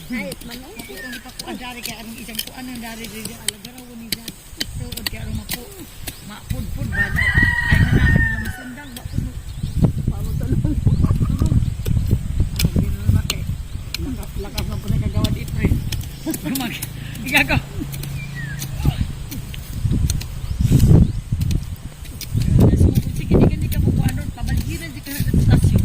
Hayop man eh. Itong ipakuan dari kay anong isang kuan ang dari diri alagaraw ni dyan. Tuod kay anong mapu. Mapudpud ba na? Ay na na nila masundang wa pud. Pamutulong. Ako di na naman kay lakas lakas man po nagagawa di pre. Mag igagaw. Sige, hindi ka mo kuan ron, pabalhiran di ka na sa stasyon.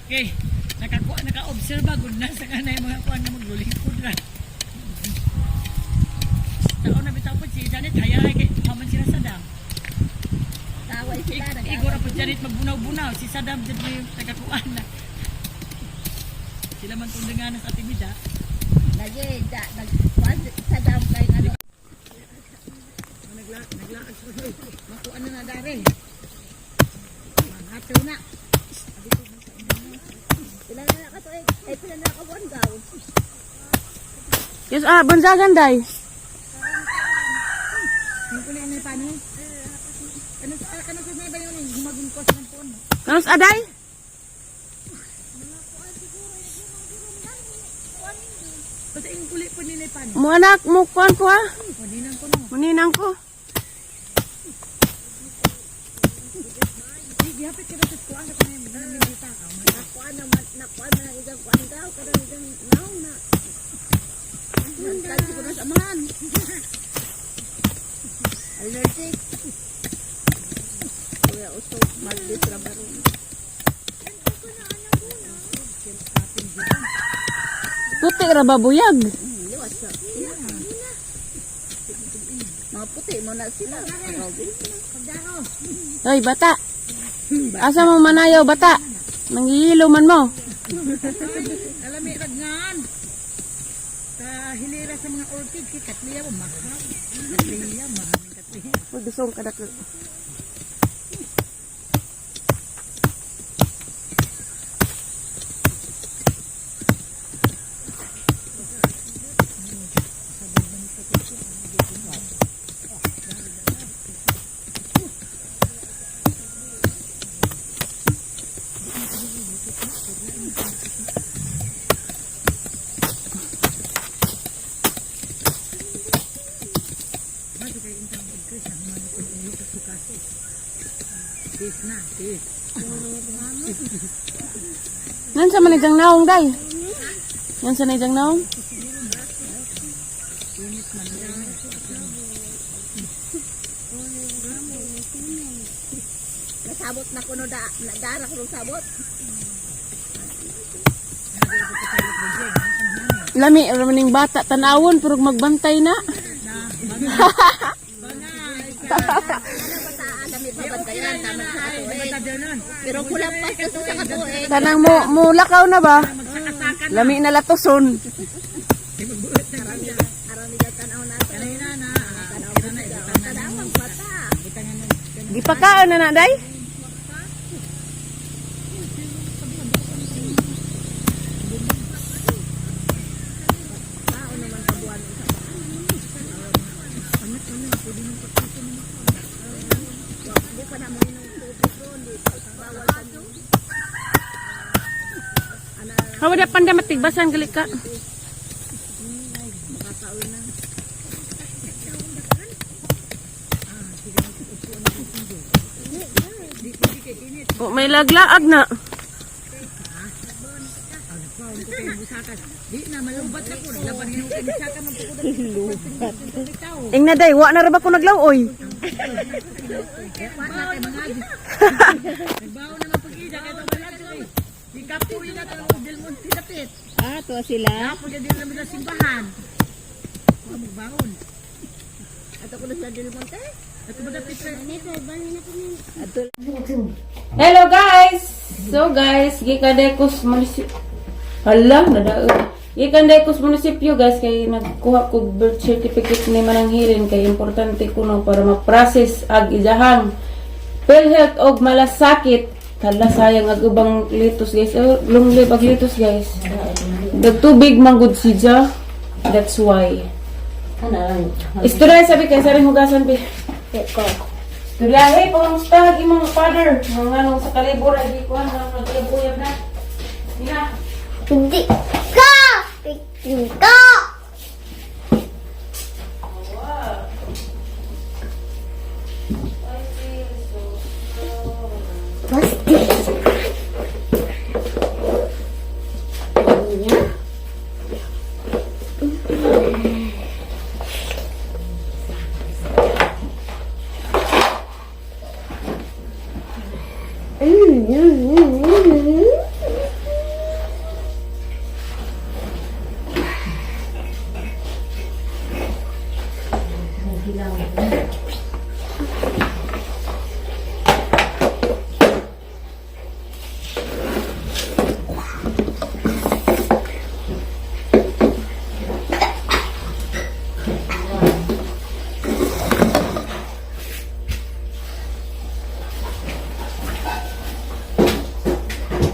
Okay, nakakuha naka-obserba gud na sa kanay mga kuan na maglulingkod ra. Taon na bitaw po si Janet hayay kay tuhaman sila sa dam. Taway sila. Igor ra po Janet magbunaw-bunaw si Saddam jud may nakakuan na. Sila man tundangan sa atimida. Lagi, da, nag, kuan, sa dam kay ano. Naglaag sa makuan na na dari. Mangato na. Pila na na ka eh. Ay, pila na ka buwan daw. Yes, ah, bansagan day. Yung kulit na paano? Ano ano sa ba yun? Humagin ko sa phone. Kanos aday? Basta yung kulit po nila paano? Mo anak, mo kuan ko ah. Muninang ko no. Muninang ko. Di gihapit ka sa kuan ka na yung mga ka. Nakuan naman, nakuan na isang kuan daw. Karang isang naong na. Nagtansi ko na sa amahan. Allergic. Kuya usog, magdis ra baron. Puti ra ba buyag? Liwas sa. Mga puti mo na sila. Hoy, bata. Asa mo manayaw, bata? Nanghihilo man mo. Alami ragngan. Sa hilira sa mga orchid kay katliya mo mahal. Katliya mahal katliya. Uy, dusong ka dako. Bago kay intang og sa human ko iyo sa sukas. Tis na, tis. Nan sa manijang naong day. Nan sa manijang naong. Nasabot na kuno da, dara kuno sabot. Lami ra maning bata tanawon pero magbantay na. Ano ba ta alam ipabantayan tama sa katuig. Pero kulang pa sa katuig. Tanang mo mo lakaw na ba? Lami na latoson. Aron nila tanaw na to. Kanina na, Tanaw na tanaw ang bata. Gipakaon na na day. Tao naman sa buwan sa Hindi pa na mo inom tubig ron, di pa bawal sa mo. Ana Hawa da panda matigbasan gali ka. makakaon na. Oh, may laglaag na. Di na malubat na ko laban hinuon kay saka magtukod ang Ing na day, wa na ra ba ko naglaw-oy? Wa na kay mga Nagbaon na man pag-ida kay tawag eh. Di kapuy na tanong Del Monte dapit. Ah, tuwa sila. Napod din naman sa simbahan. Wa magbaon. Ato ko na sa Del Monte. Ato ba dapit sa Ato Hello guys. So guys, gikan day ko sa munisipyo. Hala, nadaog. Gikan day ko sa munisipyo guys kay nagkuha ko birth certificate ni Manang Hirin kay importante kuno para ma-process ag ijahang PhilHealth og malasakit. Hala, sayang ag ubang litos guys. Oh, long live ag litos guys. Nagtubig man gud siya. That's why. Isturay sabi kay saring hugasan bi. ko. Tulahe, pangamusta imong father? Mga anong sa kalibor ay di ko ano nagkuyab na. Ina. Hindi ka! Hindi ka! Wow. I feel so strong. What's this? Yeah.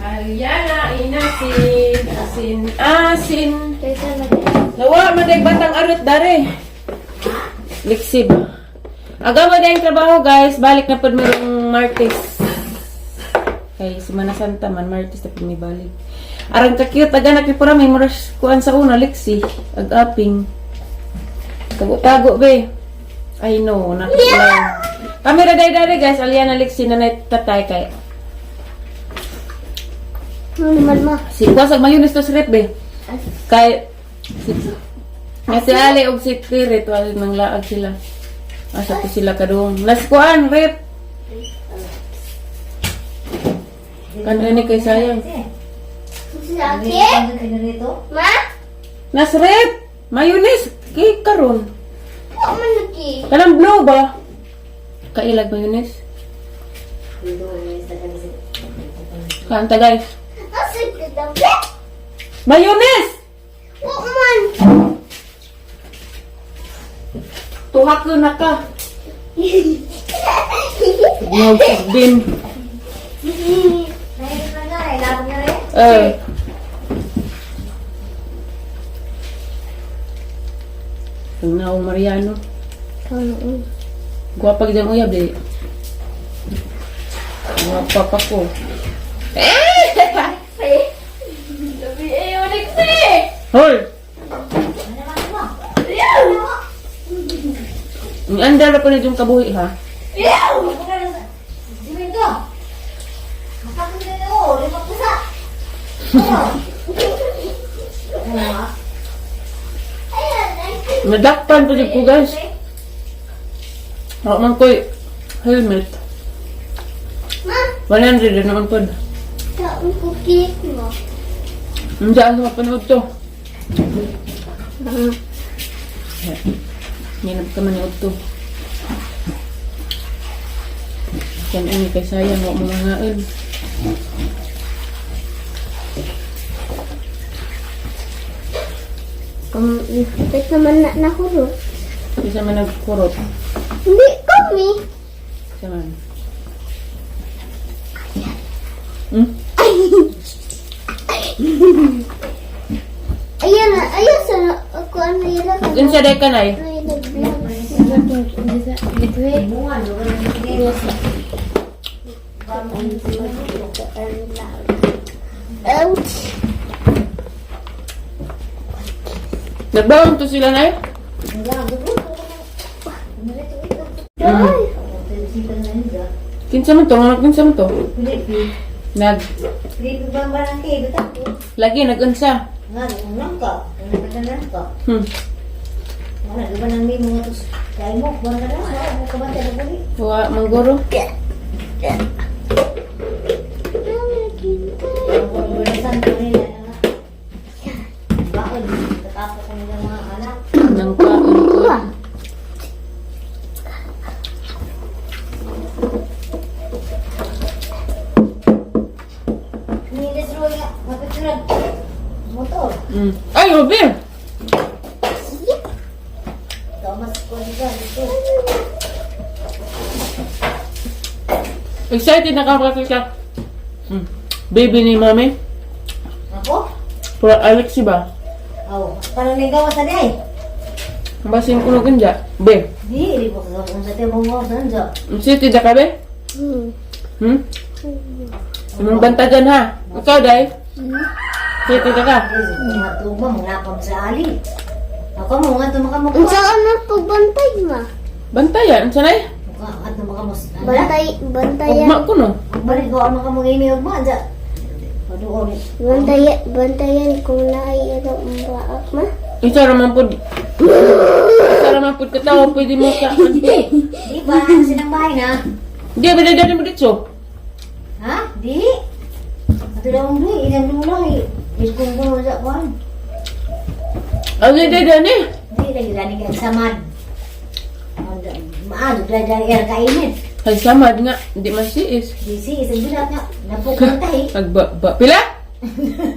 Ariana, inasin, asin, asin. Nawa, maday batang arot dare. Liksib. Aga ba yung trabaho, guys? Balik na pud merong Martes. Kay Semana Santa man, Martes na pud may balik. Arang ka cute, aga na pura may muras kuan sa una, liksi. Ag-aping. Tago-tago, be. I know, nakita. Kamera day dare, guys. Aliana liksi na tatay kay. Ano naman ma? Si kuha sa mayonnaise to sa rep, be. Kay si, nga si Ali og si Tirit wala nang laag sila. Asa ko sila kadung. Nas kuan rep. Kanra ni kay sayang. Sakit? Ma? Nas rep. Mayonnaise kay karon. Wa man lagi. Kanang blue ba? Kailag mayonnaise. Kanta, guys. Asa ka daw? Mayonnaise! Wa man. Tuhak na ka. Mag bin. Eh. Ang naong Mariano. Gwapa gyud ang uyab di. Gwapa pa ko. Eh! Sabi eh, ulik si! Hoy! Ang andar na po na yung kabuhi ha. Nadakpan po jud ko, guys. Ako man ko'y helmet. Ma, 100 na naman po. kaon ko cake mo. Hindi ako mapanood to. Hindi na ka manood to. Yan ini kay sayang wa mo mangain. Bakit naman na nahulog? Isa man nagkurot. Hindi kami. Isa man. Hmm? Ayan na, ayan sa ako ano yun ako. Unsa day kanay? Ouch. Nagbaon to sila nay? Ay. Kinsa man to? Nga kinsa man to? Nag lagi nagunsa. Wa mangguro. Nang kaon ko. Ay, Ruby! Excited na ka ka. Baby ni Mami. Ako? Pura Alexi ba? Oh, parang nagawa sa day. Basin ko nung dya. Be, Di, di ko kung sa tebong mo saan sa. city da ka be? Hmm. Hmm? Imong banta dyan ha. Ikaw, Day? City da ka. Mga tuba, mga napam sa ali. Ako mo nga tumakamukha. Unsa ka na pagbantay ma? Bantayan, unsa nay? Mukha at tumakamos. Bantay, bantayan. Ugma ko no. Balik ko ano ka mga ini ugma dya. Paduon. Bantayan, bantayan kung naay ano ang baak ma. Isa ra man pud. Isa ra man pud ka tawo pwede mo ka. Di ba? Sinang bahay na? Di ba dali mo dito? Ha? Di? Ato lang di, ilang lula eh. Iskong ko sa kwan. Ang di dani. Di lagi lani ka samad. Maado dahil dahil air kainit. Ay samad nga, di man siis. Di si isang bilat nga. Napupunta eh. Agba ba. Pila?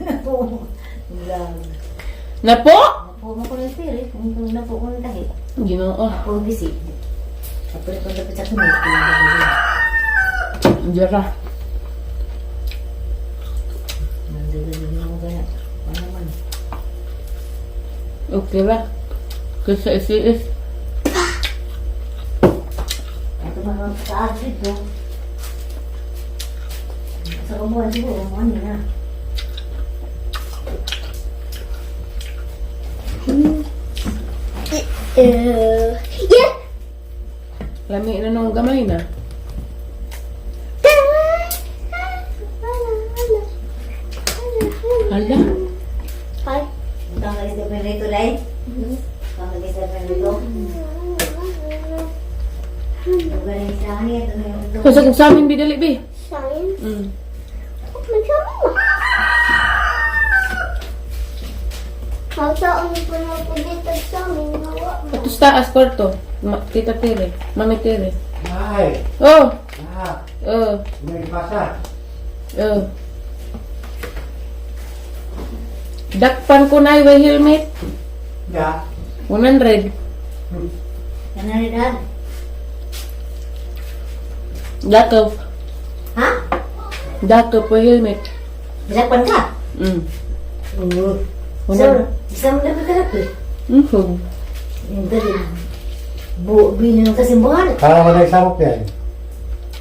Napo. Lang. Napo? Napo mo ko ng tiri. Kung napo ko ng tahi. Ginoo. Napo bisi. Napo ko dapat sa kumit. Jara. Okay ra. Kasi siis. Ito ba ang taas dito? Sa kabuhan siguro, ano na. Yeah. Lami na nung gamay na. Hala. Hi. Kang isda pa rito, Lai? Kang isda pa rito? Galing sa akin, ito na yung ito. Kasi kung sa amin bidali bi. Sign. Mm. Magsaon po na po dito sa amin. Nawa mo. Ato sa taas kwarto. Ma Tita Tere. Mami Tere. Ay, Oh. ah, Oh. may pasa. Oh. Dakpan ko na yung helmet. Ya. 100. Ano rin, Dad? Dakop. Ha? Dakop po helmet. Bilakpan ka? Mm. Oo. Wala. So, isa mo na ba kalap eh? Mm. Yung galing. Bu, bilin ng kasimbuhan. Para wala isabok yan.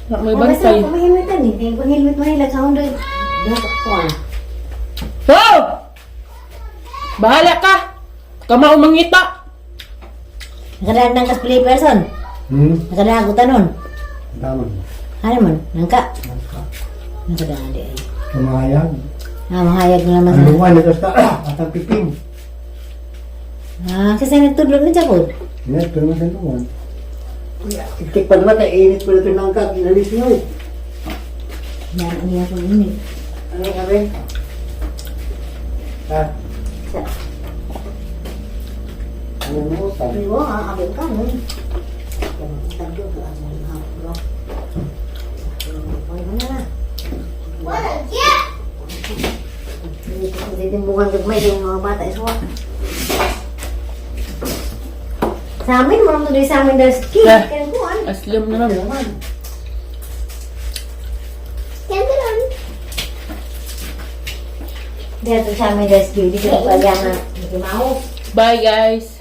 May Oh, basta bantay. ako may helmetan eh. Kaya kung helmet man nila, sa Honda, dapat ko ah. Oh! Bahala ka! Kamao mangita! Nakadaan ng kasplay person. Nakadaan ko tanon. Tama. Ano man? Nangka. Nakadaan di ay. Sumayag. Ah, mahayag na naman Ang sa... luwan ito sa at ang piping. Ah, kasi nagtudlog na siya po. Yes, pero mas ang luwan. Itik pa naman, init pa ito ng kag, inalis nyo eh. Yan, ano yan kung init. Ano kami? Ha? Sa... Ano mo? Sabi. Iwa, ah, abot ka nun. Tagyo ka, ah, ah, bro. Ano na? Wala, yeah! Titimbungan gagmay yung mga bata iswa. Sa amin, mga tuloy sa amin dahil ski. Ah. Kaya kuwan. Aslam na naman. Cameron. Dito sa amin dahil ski. Dito ko pa nga. Hindi mau. Bye guys!